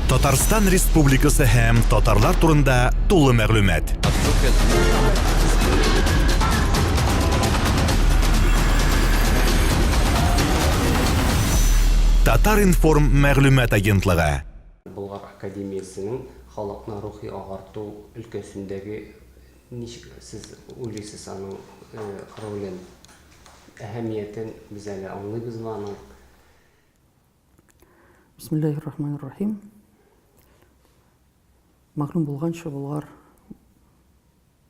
Татарстан Республикасы һәм татарлар турында тулы мәгълүмат. Татар-информ мәгълүмат агентлыгы. Болгар академиясенең халыкны рухи агарту өлкәсендәге ничек сез уйлыйсыз аның ролен, әһәмиятен без әле аңлыйбызмы аның? Бисмиллахир рахманир рахим. Мәгълүм булганча, Болгар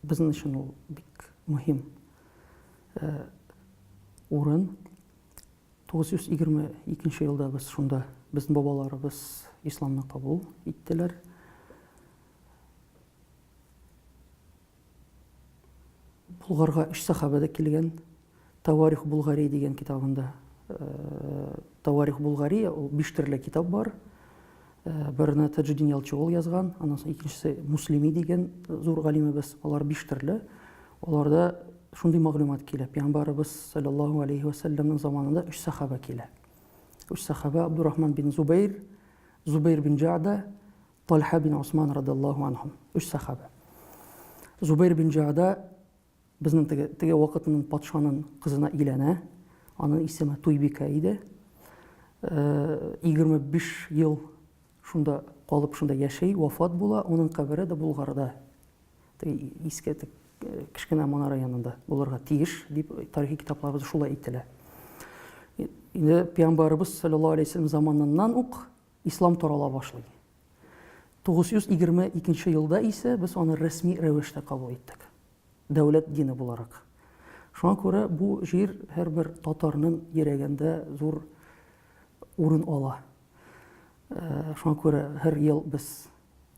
безнең өчен ул бик мөһим э, урын. 922 елда без шунда безнең бабаларыбыз исламны кабул иттеләр. Болгарга өч сахаба да килгән. Таварих Булгари дигән китабында Таварих Булгари ул биш төрле китап бар. Берне Таҗуддин Ялчыгол язган, аннан соң икенчесе Муслими дигән зур галимебез. Алар биш төрле. Аларда шундый мәгълүмат килә. Пәйгамбәребез саллаллаһу алейхи ва сәлләмнең заманында өч сахаба килә. Өч сахаба Абдурахман бин Зубейр, Зубейр бин Җада, Талха бин Усман радиллаһу анһум, өч сахаба. Зубайр бин Җада безнең теге, теге вакытының патшаның кызына өйләнә. Аның исеме Туйбикә иде. 25 ел шунда калып, шунда яши, вафат була. Аның кабере дә Булгарда. Теге иске кечкенә манара янында булырга тиеш, дип тарихи китапларыбызда шулай әйтелә. Инде пәйгамбәребез саллаллаһу алейһи вәсәлләм заманыннан ук Ислам тарала башлый. 922 нче елда исә без аны рәсми рәвештә кабул иттек. Дәүләт дине буларак. Шуңа күрә бу җир һәрбер татарның йөрәгендә зур урын ала. Шуңа күрә һәр ел без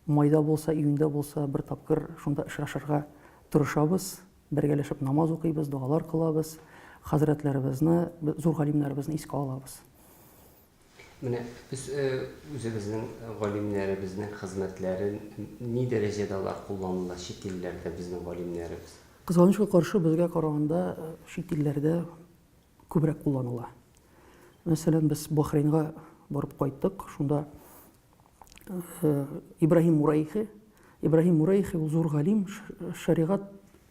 майда булса, июньдә булса бер тапкыр шунда очрашырга тырышабыз, бергәләшеп намаз укыйбыз, догалар кылабыз, хәзрәтләребезне, зур галимнәребезне искә алабыз. Менә без үзебезнең галимнәребезнең хезмәтләрен ни дәрәҗәдә алар кулланыла чит илләрдә безнең галимнәребез? Кызганычка каршы, безгә караганда чит илләрдә күбрәк кулланыла. Мәсәлән, без Бахрейнга барып кайттык, шунда Ибраһим Мурайхи, Ибраһим Мурайхи ул зур галим, шәригать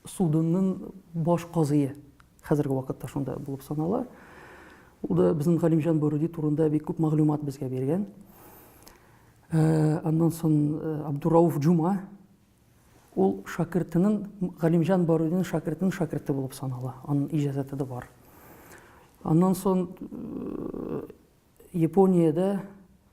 судының баш казые. Хәзерге вакытта шунда булып санала. Ул да безнең Галимҗан Баруди турында бик күп мәгълүмат безгә биргән. Аннан соң Абдурауф Джума ул шәкертенең Галимҗан Барудиның шәкертенең шәкерте булып санала. Аның иҗазәте дә бар. Аннан соң Япониядә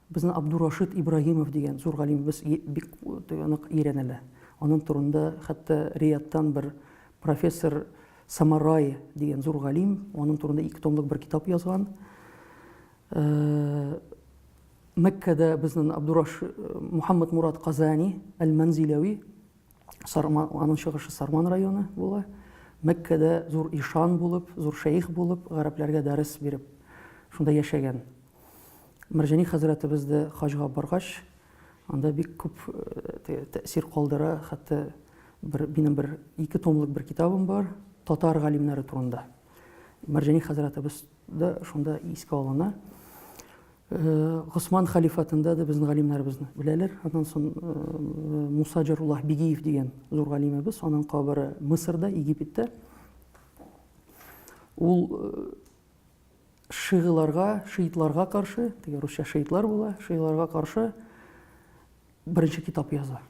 безнең Абдурашид Ибраһимов дигән зур галимебез бик нык өйрәнелә. Аның турында хәтта Риядтан бер профессор Самарай дигән зур галим, аның турында ике томлык бер китап язган. Мәккәдә безнең Абдураш Мухаммад Мурат Казани Әл-Манзиләви Сарман, аның чыгышы Сарман районы була. Мәккәдә зур ишан булып, зур шәех булып, гарәпләргә дәрес биреп, шунда яшәгән. Мәрҗани хәзрәтебез дә хаҗга баргач, анда бик күп э, тәэсир калдыра, хәтта бер, минем бер ике томлык бер китабым бар, татар галимнәре турында. Мәрҗани хәзрәтебез дә шунда искә алына. Госман халифатында да безнең галимнәребезне беләләр. Аннан соң Муса Җаруллаһ Бигиев дигән зур галимебез, аның кабере Мысырда, Египетта. Ул шигыларга, шиитларга каршы, теге русча шиитлар була, шигыларга каршы беренче китап яза.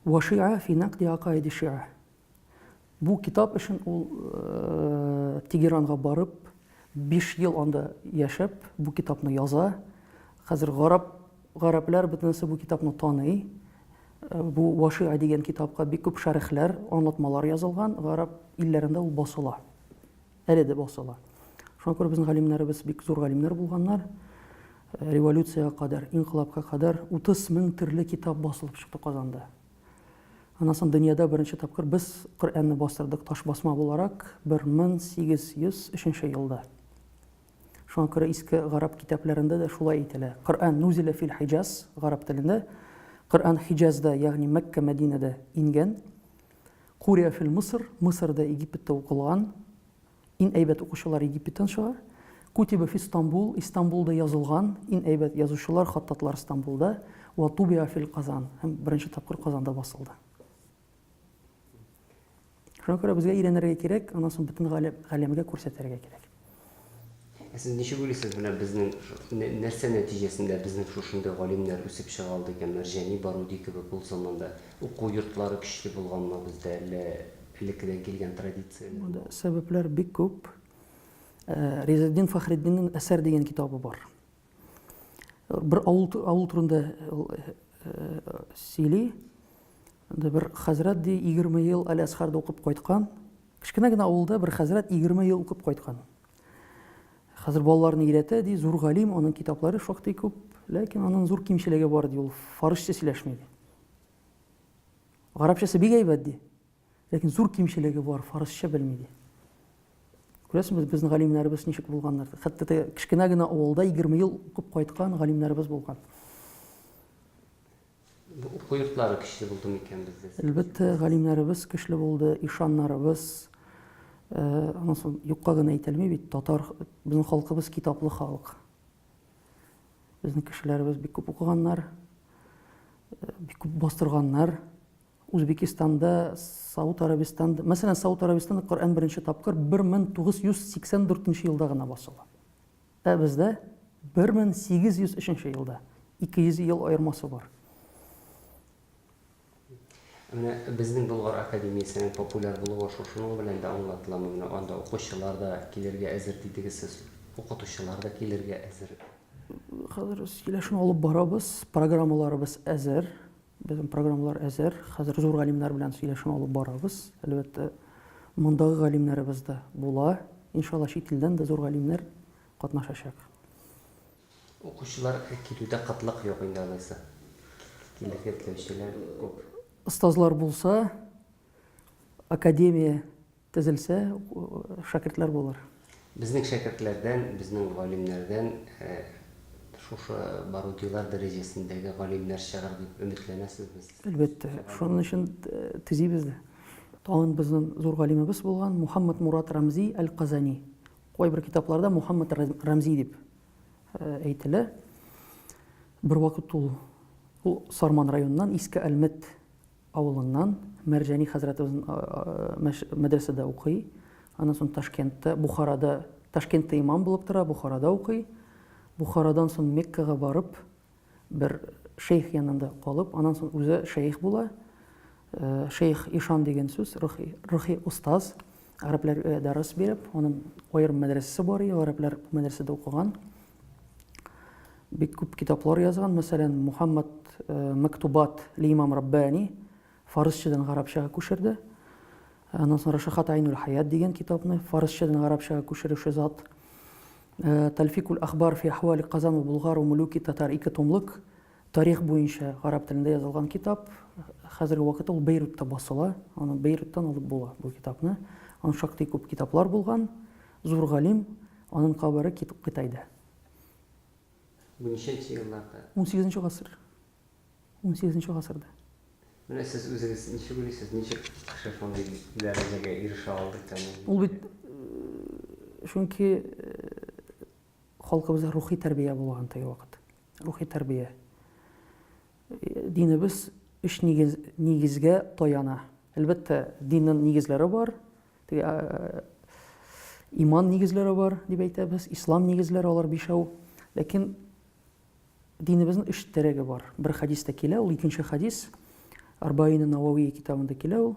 Ва шиа фи нақди акаиди шиа. Бу китап өчен ул Тегеранга барып, 5 ел анда яшәп, бу китапны яза. Хәзер гарәп, гарәпләр бөтенесе бу китапны таный. Бу Вашиа дигән китапка бик күп шәрехләр, аңлатмалар язылган. Гарәп илләрендә ул басыла. Әле дә басыла. Шуңа күрә безнең галимнәребез бик зур галимнәр булганнар. Революциягә кадәр, инкыйлабка кадәр 30 мең төрле китап басылып чыкты Казанда. Аннан соң дөньяда беренче тапкыр без Коръәнне бастырдык ташбасма буларак 1803 елда. Шуңа күрә иске гарәп китапларында да шулай әйтелә. Коръән нузилә фил Хиҗаз гарәп телендә. Коръән Хиҗазда, ягъни Мәккә, Мәдинәдә ингән. Курия фил Мисыр, Мисырда, Египетта укылган. Иң әйбәт укучылар Египеттан чыга. Кутиба фи Стамбул, Истанбулда язылган, иң әйбәт язучылар, хаттатлар Стамбулда. Ва тубиа фил Казан һәм беренче тапкыр Казанда басылды. Шуңа күрә безгә өйрәнергә кирәк, аннан соң бөтен галәмгә күрсәтергә кирәк. Ә сез ничек уйлыйсыз, менә безнең нәрсә нәтиҗәсендә безнең шушындый галимнәр үсеп чыга алды икән, Мәрҗани, Баруди кебек ул заманда? Уку йортлары көчле булганмы бездә, әллә элеккедән килгән традицияләрме? Монда сәбәпләр бик күп. Ризаэддин Фәхретдиннең Әсәр дигән китабы бар. Бер авыл, авыл турында ул сөйли. Анда бер хәзрәт ди, 20 ел Әл-Әзһәрдә укып кайткан. Кечкенә генә авылда бер хәзрәт 20 ел укып кайткан. Хәзер балаларны өйрәтә ди, зур галим, аның китаплары шактый күп, ләкин аның зур кимчелеге бар ди, ул фарысча сөйләшми ди. Гарәпчәсе бик әйбәт ди. Ләкин зур кимчелеге бар, фарысча белми ди. Күрәсезме, безнең галимнәребез ничек булганнар. Хәтта теге кечкенә генә авылда 20 ел укып кайткан галимнәребез булган. Бу уку йортлары көчле булды микән бездә? Әлбәттә, галимнәребез көчле булды, ишаннарыбыз. Э, аннан соң юкка гына әйтелми бит, татар, безнең халкыбыз китаплы халык. Безнең кешеләребез бик күп укыганнар, э, бик күп бастырганнар. Үзбекистанда, Сауд Арабистанда, мәсәлән, Сауд Арабистанда Коръән беренче тапкыр 1984 елда гына басыла. Ә бездә 1803 елда, 200 ел аермасы бар. Менә безнең Болгар академиясенең популяр булуы шушының белән дә аңлатыламы? Менә анда укучылар да килергә әзер дидегез сез, укытучылар да килергә әзер. Хәзер сөйләшүне алып барабыз, программаларыбыз әзер. Безнең программалар әзер. Хәзер зур галимнәр белән сөйләшүне алып барабыз. Әлбәттә, мондагы галимнәребез дә була. Иншалла, чит илдән дә зур галимнәр катнашачак. Укучылар килүдә кытлык юк инде алайса. Килергә теләүчеләр күп. Остазлар булса, академия Төзелсә, шәкертләр булыр. Безнең шәкертләрдән, безнең галимнәрдән шушы Барудилар дәрәҗәсендәге галимнәр чыгыр дип өметләнәсезме сез? Әлбәттә, шуның өчен төзибез дә. Тагын безнең зур галимебез булган Мухаммад Мурат Рамзи әл-Казани. Кайбер китапларда Мухаммад Рамзи дип әйтелә. Бервакыт ул ул Сарман районыннан Иске Әлмәт авылыннан Мәрҗани хәзрәтебезнең мәдрәсәдә укый. Аннан соң Ташкентта, Бухарада, Ташкентта имам булып тора, Бухарада укый. Бухарадан соң Меккага барып, бер шейх янында калып, аннан соң үзе шейх була. Шейх ишан дигән сүз, рухи, рухи остаз. Гарәпләргә дәрес биреп, аның аерым мәдрәсәсе бар иде, гарәпләр бу мәдрәсәдә укыган. Бик күп китаплар язган, мәсәлән, Мухаммад Мактубат ли имам Раббани фарысчадан гарәпчәгә күчерде. Аннан соң Рашахат Айнуль Хаят дигән китапны фарысчадан гарәпчәгә күчерүче зат. Тальфикуль Ахбар фи ахвали Казан ва Булгар ва Мулюки Татар ике томлык тарих буенча гарәп телендә язылган китап. Хәзерге вакытта ул Бейрутта басыла. Аны Бейруттан алып була бу китапны. Аның шактый күп китаплар булган. Зур галим, аның кабере Кытайда. Бу ничәнче елларда? Унсигезенче гасыр. Унсигезенче гасырда. Менә сез үзегез ничек уйлыйсыз, ничек кеше шундый дәрәҗәгә ирешә алды икән ул? Ул бит чөнки халкыбызда рухи тәрбия булган теге вакыт. Рухи тәрбия. Динебез өч нигез, нигезгә таяна. Әлбәттә, диннең нигезләре бар. Теге иман нигезләре бар дип әйтәбез, ислам нигезләре алар бишәү. Ләкин динебезнең өч терәге бар. Бер хәдистә килә, ул икенче хәдис Арбаина Навави китабында килә ул.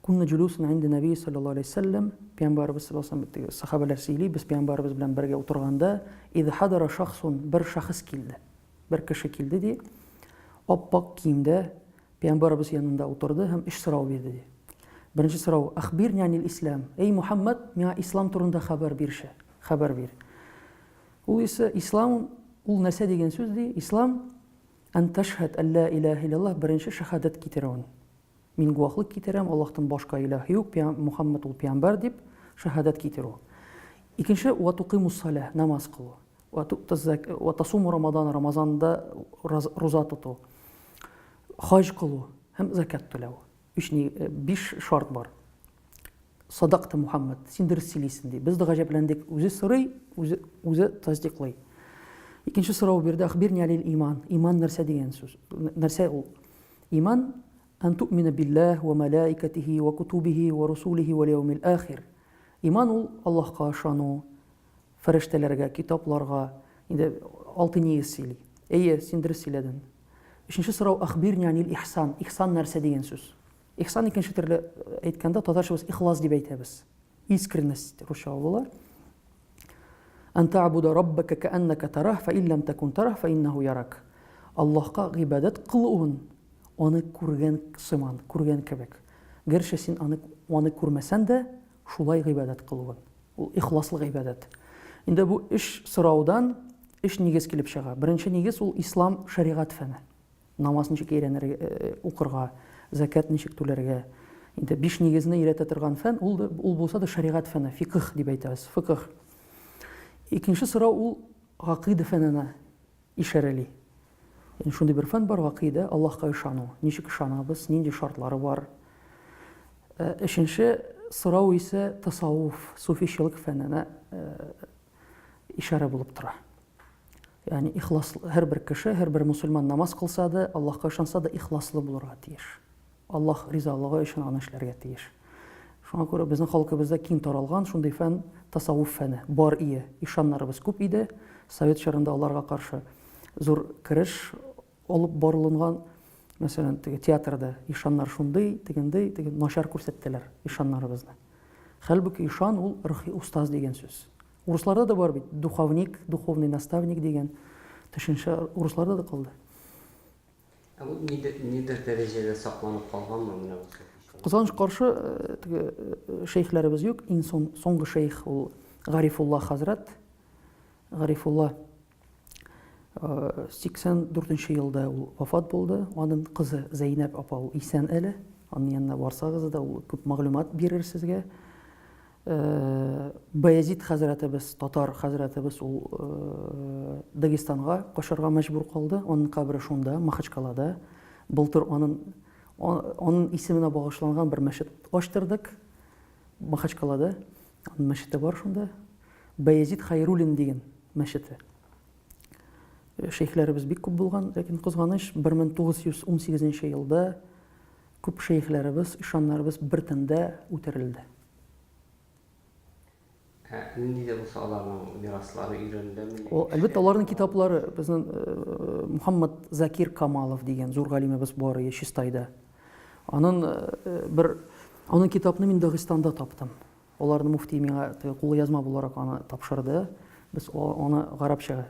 Кунна җулусан инде Нәби саллаллаһу алейһи вәсәлләм, пәйгамбәребез саллаллаһу алейһи вәсәлләм, сахабәләр сөйли, без пәйгамбәребез белән бергә утырганда, идh хадара шахсун, бер шәхес килде. Бер кеше килде ди, ап-ак киемдә Пәйгамбәребез янында утырды һәм өч сорау бирде, ди. Беренче сорау, Әхбирни анил ислам. Эй, Мухаммад, миңа ислам турында хәбәр бирче, хәбәр бир. Ул исә, ислам ул нәрсә дигән сүз, ди? Ислам, ән тәшһәд әллә илаһ илляллаһ, беренче шәһадәт китерүен. Мин гуаһлык китерәм, Аллаһтан башка илаһ юк, Мухаммад ул пәйгамбәр дип шәһадәт китерү. Икенче, ва тукыймус саләһ, намаз кылу. Ва тасуму Рамадан, Рамазанда руза тоту. Хаҗ кылу һәм закят түләү. Өч ни, э, биш шарт бар. Садакта Мухаммад, син дөрес сөйлисең ди. Без дә гаҗәпләндек. Үзе сорый, үзе, үзе тасдиклый. Икенче сорау бирде, Ахбирни алил иман. Иман нәрсә дигән сүз? Нәрсә ул? Иман ан ту'мина биллаһ ва малаикатихи ва кутубихи ва русулихи вал яумил ахир. Иман ул Аллаһка ышану, фәрештәләргә, китапларга. Инде алты нигез сөйли. Әйе, син дөрес сөйләдең. Өченче сорау, Ахбирни анил ихсан. Ихсан нәрсә дигән сүз? Ихсан икенче төрле әйткәндә, татарча без ихлас дип әйтәбез. Искренность русча була. Ан та'буда раббака кааннака тараһ, фа ин лам такун тараһ, фа иннаху ярак. Аллаһка гыйбадәт кылуын аны күргән сыман, күргән кебек. Гәрчә син аны аны күрмәсән дә, шулай гыйбадәт кылуын. Ул ихласлы гыйбадәт. Инде бу өч сораудан өч нигез килеп чыга. Беренче нигез ул ислам шәригать фәне. Намаз ничек өйрәнергә, э, укырга, зәкят ничек түләргә. Инде биш нигезне өйрәтә торган фән, ул, ул булса да шәригать фәне, фикх дип әйтәбез, фикх. Икенче сорау ул гакыйда фәненә ишарәли. Ягъни шундый бер фән бар, гакыйда, Аллаһка ышану. Ничек ышанабыз, нинди шартлары бар. Э, өченче сорау исә тасаввуф, суфичылык фәненә э, ишарә булып тора. Ягъни ихлас һәрбер кеше, һәрбер мусульман намаз кылса да, Аллаһка ышанса да ихласлы булырга тиеш. Аллаһ ризалыгы өчен аны эшләргә тиеш. Шуңа күрә безнең халкыбызда киң таралган шундый фән тасаввуф фәне бар ие. Ишаннарыбыз күп иде. Совет чорында аларга каршы зур кереш алып барылынган. Мәсәлән, теге театрда ишаннар шундый, тегендей, теге начар күрсәттеләр ишаннарыбызны. Хәлбуки ишан ул рухи устаз дигән сүз. Урысларда да бар бит, духовник, духовный наставник дигән төшенчә урысларда да калды. Ә ул нидер, нидер дәрәҗәдә сакланып калганмы менә бу суфичылык? Кызганыч каршы, э, теге э, шәйхләребез юк. Иң сон, соңгы шәйх ул Гарифулла хәзрәт. Гарифулла 84 нче елда ул вафат булды. Аның кызы Зәйнәп апа ул исән әле. Аның янына барсагыз да ул күп мәгълүмат бирер сезгә. Баязид хәзрәтебез, татар хәзрәтебез ул Дагестанга качарга мәҗбүр калды. Аның кабере шунда, Махачкалада. Былтыр аның аның исеменә багышланган бер мәчет ачтырдык Махачкалада. Аның мәчете бар шунда. Баязид Хайруллин дигән мәчете. Шәйхләребез бик күп булган, ләкин кызганыч, 1918 елда күп шәйхләребез, ишаннарыбыз бер төндә үтерелде. Ә нинди дә булса аларның мираслары өйрәнеләме? О, әлбәттә, аларның китаплары безнең Мухаммад Закир Камалов дигән зур галимебез бар иде Чистайда. Аның бер аның китапны мин Дагыстанда таптым. Аларны муфти миңа теге кулъязма буларак аны тапшырды. Без аны гарәпчәгә,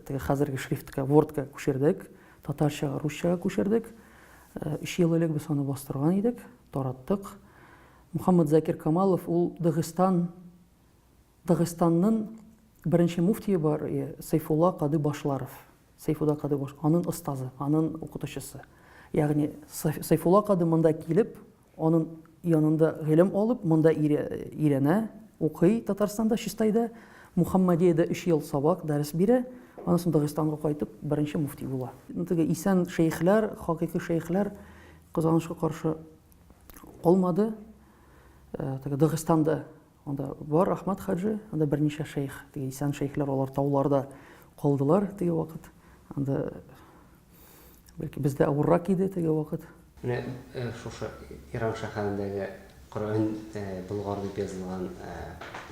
теге хәзерге шрифтка, Word-ка күчердек, татарчага, русчага күчердек. Өч ел элек без аны бастырган идек, тараттык. Мухаммад Закир Камалов ул Дагыстан Дагыстанның беренче муфтие бар, Сейфулла Кады Башларов. Сейфулла Кады Баш, аның остазы, аның укытучысы. Ягъни Сейфулла Кады монда килеп, Аның янында гыйлем алып, монда өйрәнә, укый Татарстанда, Чистайда. Мухаммадиядә өч ел сабак, дәрес бирә. Аннан соң Дагыстанга кайтып, беренче муфти була. Теге исән шәехләр, хакыйкый шәехләр, кызганычка каршы, калмады. Теге Дагыстанда анда бар Ахмад хаҗи, анда берничә шәех, теге исән шәехләр, алар тауларда калдылар теге вакыт. Анда Бәлки бездә авыррак иде теге вакыт. Менә шушы Иран шәһәрендәге Коръән Болгар дип язылган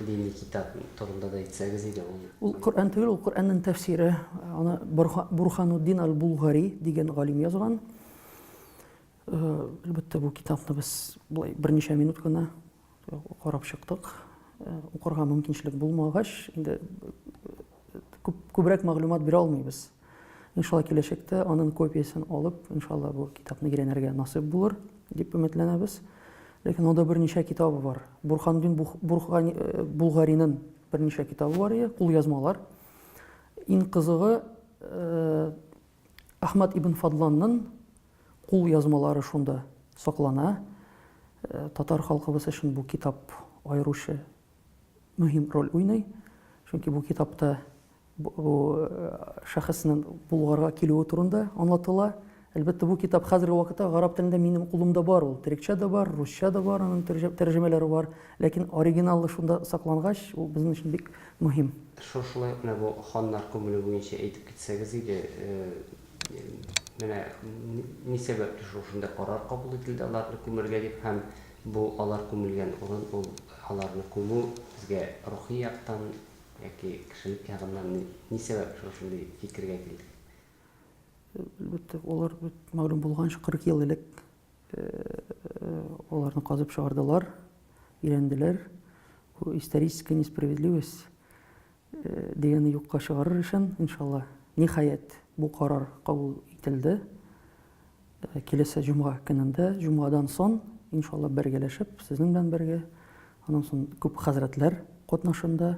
дини китап турында да әйтсәгез иде ул. Ул Коръән түгел, ул Коръәннең тәфсире. Аны Бурхануддин аль-Булгари дигән галим язган. Әлбәттә, бу китапны без болай берничә минут кына карап чыктык. Укырга мөмкинчелек булмагач, инде күп, күбрәк мәгълүмат бирә алмыйбыз. Иншалла киләчәктә аның копиясен алып, иншалла бу китапны өйрәнергә насыйп булыр дип өметләнәбез. Ләкин анда берничә китабы бар. Бурхануддин Бурхани Булгариның берничә китабы бар иде, кулъязмалар. Иң кызыгы Әхмәд ибн Фадланның кул язмалары шунда саклана. Татар халкыбыз өчен бу китап аеруча мөһим роль уйный. Чөнки бу китапта бу шәхеснең Булгарга килүе турында аңлатыла. Әлбәттә, бу китап хәзерге вакытта гарәп телендә минем кулымда бар ул. Төрекчә дә бар, русча да бар, аның тәрҗемәләре бар. Ләкин оригиналы шунда саклангач, ул безнең өчен бик мөһим. Шушылай ук менә бу ханнар күмелү буенча әйтеп китсәгез иде, менә ни сәбәпле шушындый карар кабул ителде аларны күмергә дип һәм бу алар күмелгән урын ул аларны күмү безгә рухи яктан яки кешелек ягыннан ни сәбәпле шушындый фикергә килдек? Әлбәттә, алар бит мәгълүм булганча 40 ел элек аларны казып чыгардылар, өйрәнделәр. Бу историческая несправедливость дигәнне юкка чыгарыр өчен, иншалла, ниһаять, бу карар кабул ителде. Киләсе җомга көнендә, җомгадан соң, иншалла, бергәләшеп, сезнең белән бергә, аннан соң күп хәзрәтләр катнашында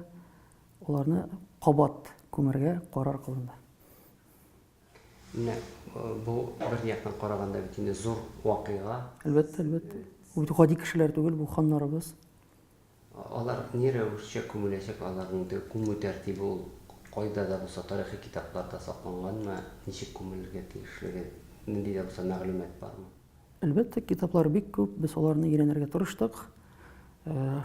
аларны кабат күмәргә карар кылынды. Менә бу бер яктан караганда бит инде зур вакыйга. Әлбәттә, әлбәттә. Бу бит гади кешеләр түгел, бу ханнарыбыз. Алар ни рәвешчә күмеләчәк, аларның теге күмү тәртибе ул кайда да булса тарихи китапларда сакланганмы, ничек күмелергә тиешлеге, нинди дә булса мәгълүмат бармы? Әлбәттә, китаплар бик күп, без аларны өйрәнергә тырыштык.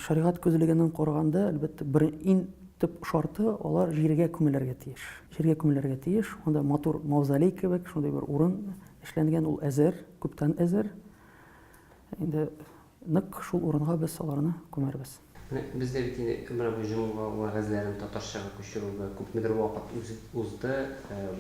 Шәригать күзлегеннән караганда, әлбәттә, бер иң төп шарты алар җиргә күмелергә тиеш. Җиргә күмелергә тиеш. Анда матур мавзолей кебек шундый бер урын эшләнгән, ул әзер, күптән әзер. Инде нык шул урынга без аларны күмәрбез. Менә бездә бит инде менә бу җомга вәгазьләрен татарчага күчерүгә күпмедер вакыт узды.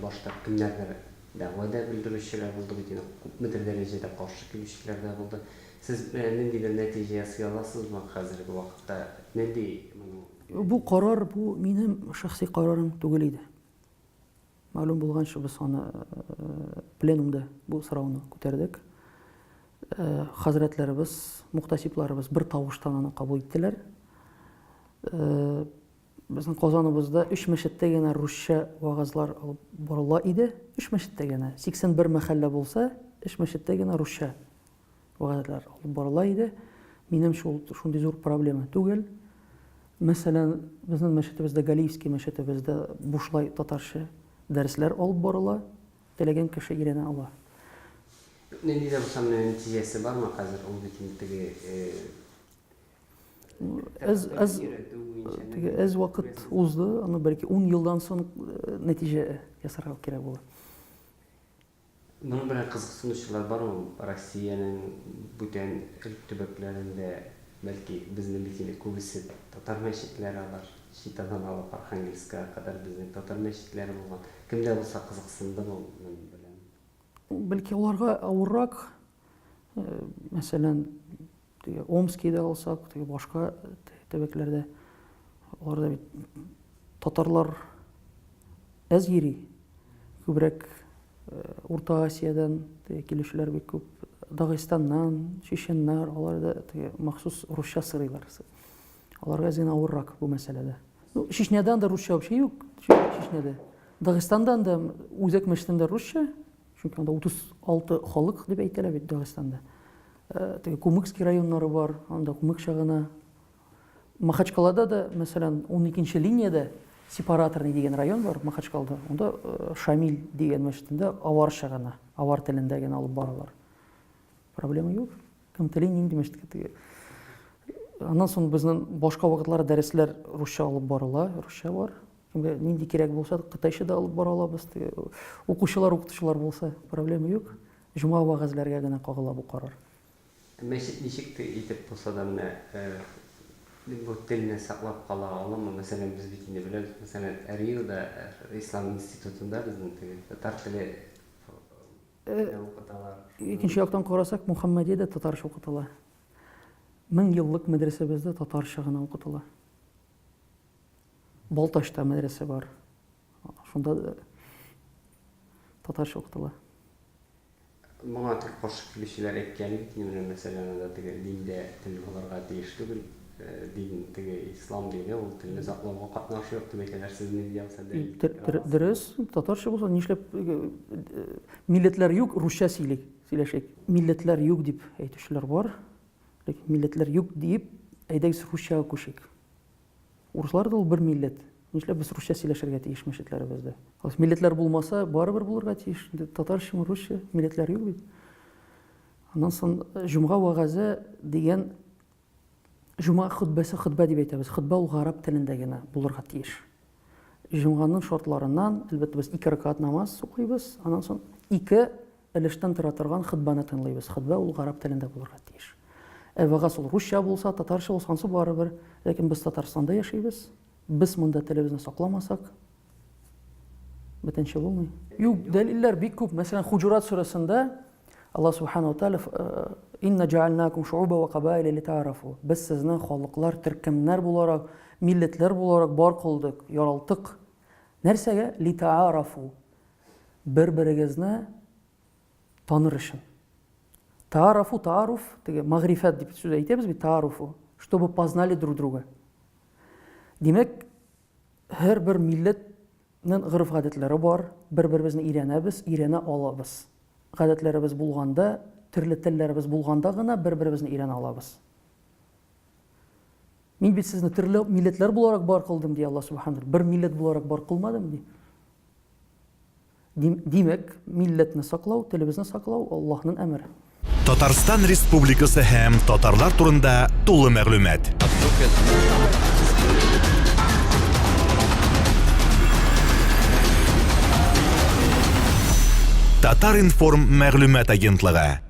Башта кемнәрдер Дәгъва да белдерүчеләр булды бит инде, күпмедер дәрәҗәдә каршы килүчеләр дә булды. Сез менә ниндидер нәтиҗә ясый аласызмы хәзерге вакытта? Нинди моның. Бу карар, бу минем шәхси карарым түгел иде. Мәгълүм булганча, без аны пленумда бу сорауны күтәрдек. Хәзрәтләребез, мухтасибларыбыз бер тавыштан аны кабул иттеләр. Безнең Казаныбызда өч мәчеттә генә русча вәгазьләр алып барыла иде. Өч мәчеттә генә. 81 мәхәллә булса, өч мәчеттә генә русча вәгазьләр алып барыла иде. Минемчә, ул шундый зур проблема түгел. Мәсәлән, безнең мәчетебездә, Галиевский мәчетебездә бушлай татарча дәресләр алып барыла. Теләгән кеше өйрәнә ала. Нинди дә булса менә нәтиҗәсе бармы хәзер? Ул бит инде теге Әз, әз, теге әз вакыт узды, аны бәлки 10 елдан соң э, нәтиҗә ясарга кирәк була. Моның белән кызыксынучылар бармы? Россиянең бүтән төбәкләрендә, бәлки безнең бит инде күбесе татар мәчетләре алар, Читадан алып Архангельскага кадәр безнең татар мәчетләре булган. Кем дә булса кызыксындымы моның белән? Бәлки аларга авыррак, э, мәсәлән, Теге Омскийда алсак, теге башка төбәкләрдә аларда бит татарлар әз йөри. Күбрәк э, Урта Азиядән теге килүчеләр бик күп. Дагыстаннан, чеченнар, алар да теге махсус русча сорыйлар. Аларга әз генә авыррак бу мәсьәләдә. Ну, Чечнядан да русча вообще юк, Чечняда. Дагыстандан да үзәк мәчетендә русча, чөнки анда 36 халык дип әйтәләр бит Дагыстанда. Э, теге Кумыкский районнары бар, анда кумыкча гына. Махачкалада да, мәсәлән, 12 линиядә сепараторный дигән район бар Махачкалада. Анда э, Шамил дигән мәчетендә аварча гына, авар телендә генә алып баралар. Проблема юк. Кем тели, нинди мәчеткә теге. Аннан соң безнең башка вакытларда дәресләр русча алып барыла, русча бар. Кемгә нинди кирәк булса, кытайча да алып бара алабыз. Укучылар, укытучылар булса, проблема юк. Җомга вәгазьләргә генә кагыла бу карар. Мәчет ничек тә итеп булса да менә бу телне саклап кала аламы? Мәсәлән, без бит инде беләбез, мәсәлән, Риода Ислам институтында безнең теге татар теле укыталар. Икенче яктан карасак, Мөхәммәдиядә татарча укытыла. 1000 еллык мәдрәсәбездә татарча гына укытыла. Балтачта мәдрәсә бар. Шунда да татарча укытыла. Моңа тик каршы килүчеләр әйткән бит инде, менә мәсәлән, анда теге диндә тел булырга тиеш түгел, дин теге ислам дине ул телне саклауга катнашы юк дип әйтәләр. Сез нинди яктан дәлил китерә аласыз? Дөрес, татарча булса нишләп милләтләр юк, русча сөйлик, сөйләшик. Милләтләр юк дип әйтүчеләр бар. Ләкин милләтләр юк диеп, әйдәгез русчага күчик. Урыслар да ул бер милләт. Нишләп без русча сөйләшергә тиеш мәчетләребездә? Милләтләр булмаса, барыбер булырга тиеш. Инде татарчамы, русча милләтләр юк бит. Аннан соң э, җомга вәгазе дигән җомга хөтбәсе хөтбә дип әйтәбез. Хөтбә ул гарәп телендә генә булырга тиеш. Җомганың шартларыннан, әлбәттә, без ике рәкәгать намаз укыйбыз, аннан соң ике өлештән тора торган хөтбәне тыңлыйбыз. Хөтбә ул гарәп телендә булырга тиеш. Ә вәгазь ул русча булса, татарча булса, ансы барыбер. Ләкин без Татарстанда яшибез. Без монда телебезне сакламасак, бөтенчә булмый. Юк, дәлилләр бик күп. Мәсәлән, Хуҗурат сүрәсендә Аллаһ субхана ва тааля э, Инна җаальнакум шууба ва кабаиля литаарафу. Без сезне халыклар, төркемнәр буларак, милләтләр буларак бар кылдык, яралттык. Нәрсәгә? Литаарафу. Бер-берегезне таныр өчен. Таарафу, тааруф, теге мәгърифәт дип сүз әйтәбез бит, тааруфу, чтобы познали друг друга. Димәк, һәрбер милләтнең гореф-гадәтләре бар, бер-беребезне өйрәнәбез, өйрәнә алабыз. Гадәтләребез булганда, төрле телләребез булганда гына бер-беребезне өйрәнә алабыз. Мин бит сезне төрле милләтләр буларак бар кылдым, ди Аллаһ Субхану. Бер милләт буларак бар кылмадым, ди. Димәк, милләтне саклау, телебезне саклау Аллаһның әмере. Татарстан Республикасы һәм татарлар турында тулы мәгълүмат. Татар-информ мәгълүмат агентлыгы.